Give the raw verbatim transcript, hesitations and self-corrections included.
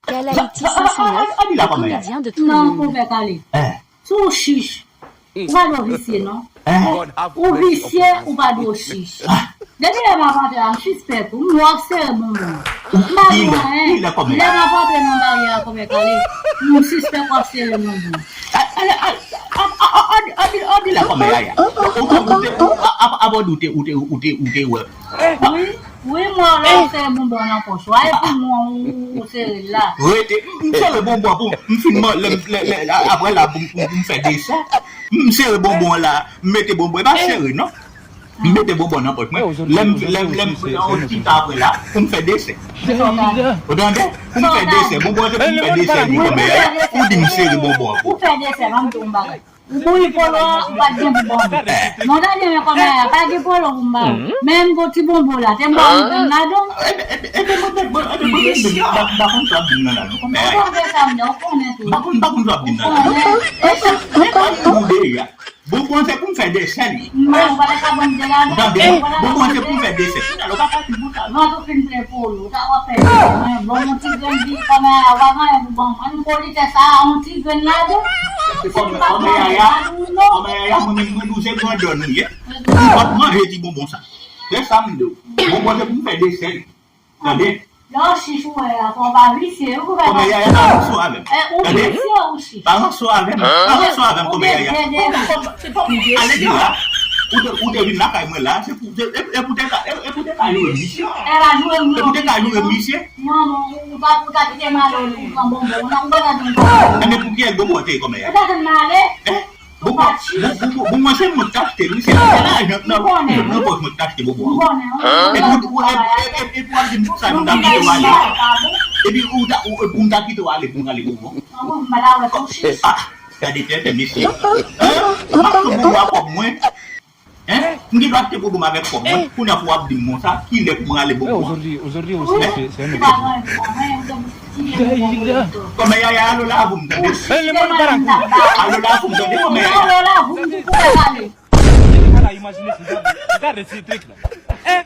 Bèl Ayiti cinq cent neuf, le comédien de tous les mondes. Non, konpè Kale. Si w chich, ou pa dwe visye, non. Ou visye, ou pa dwe chich. Depi lè m ap antre a, m sispèk ou. M wè w ap sere bonbon. M pa di anyen. Lè m ap antre nan baryè a, konpè Kale, m sispèk w ap sere bonbon. An di la kòmè Yaya. Ou te, ou te, ou te, ou te wè. Wi, wi, m wè w la w sere bonbon nan pòch ou a, epi mwen ou, ou sere l la. Rete, m sere bonbon pou m fin, lè, lè, lè, apre la pou m, pou m fè desè. M sere bonbon la, m mete bonbon, e pa sere non. M mete bonbon nan pòch mwen. Lè m, lè m, lè m pran yon ti tan apre la, pou m fè desè. Ou tande? Pou m fè desè. Bonbon se pou m fè desè li kòmè Yaya. Ou di m sere bonbon an pou. Ou fè desè, ban m di w yon bagay. Ou bouyi polo a, ou pa t gen pou ba m. Mwen ta di men kòmè Yaya, pa gen polo pou m ba ou. Men m gon ti bonbon la, te m ba ou yon grenn ladan. Ebyen mwen te, mwen, ebyen mwen te, m pa konn sa ap di m nan la non, kòmè Yaya. Ou konnen sa m di, ou konnen tou. M pa konn, m pa konn sa ap di m nan la non. Kòmè, e sa, e pa yon boude ya. Bonbon se pou m fè desè li. Ou tande? Bonbon se pou m fè desè. Talè w pa ka di pou sa. Mwen tou fin plen pou ou. Ou ta wè fè mwen bon yon ti grenn di kòmè Yaya, ou pa gen anyen pou ban mwen. Ann politès a, yon ti grenn ladan. Se kòmè, kòmè Yaya, kòmè Yaya, mwen menm mwen di w se grandòn ou ye. Ou p ap manje ti bonbon sa. Se sa m di w. Bonbon se pou m fè desè li. Tande? Lè w chich ou wè a, fò w pa visye wi, kòmè Yaya. Kòmè Yaya, pa ranse w avè m. Ou visye ou chich. Pa ranse w avè m. Pa ranse w avè m, kòmè Yaya. Ale di la. Ou te, ou te vin lakay mwen la, se pou, se, e, e pou te ka, e, e pou te ka joure misye. E pou te ka joure misye. Non, non, ou pa pou ta kite m ale, ou pran bonbon. Non, ou pa ta di m sa. Ebyen pou kiyès bonbon an te ye, kòmè Yaya? Ou ta di m ale. Bonbon, bonbon, bonbon, se mwen k t achte l wi, se lajan nan, nan pòch mwen k t achte bonbon an. Epi w, epi w ap di m sa, m t ap kite w ale. Epi ou ta, ou, ou m t ap kite w ale pou m rale bonbon. Ah, gade tenten mesye. M ap pran bonbon a kòb mwen. Hein? M gen dwa achte bonbon avèk kòb mwen. Kounye a pou w ap di m konsa, kilè pou m rale bonbon an? Kòmè Yaya, alo la avè m tande. Alo la avè m tande, kòmè Yaya. Ala imajine se gade, gade se trik la. Eh,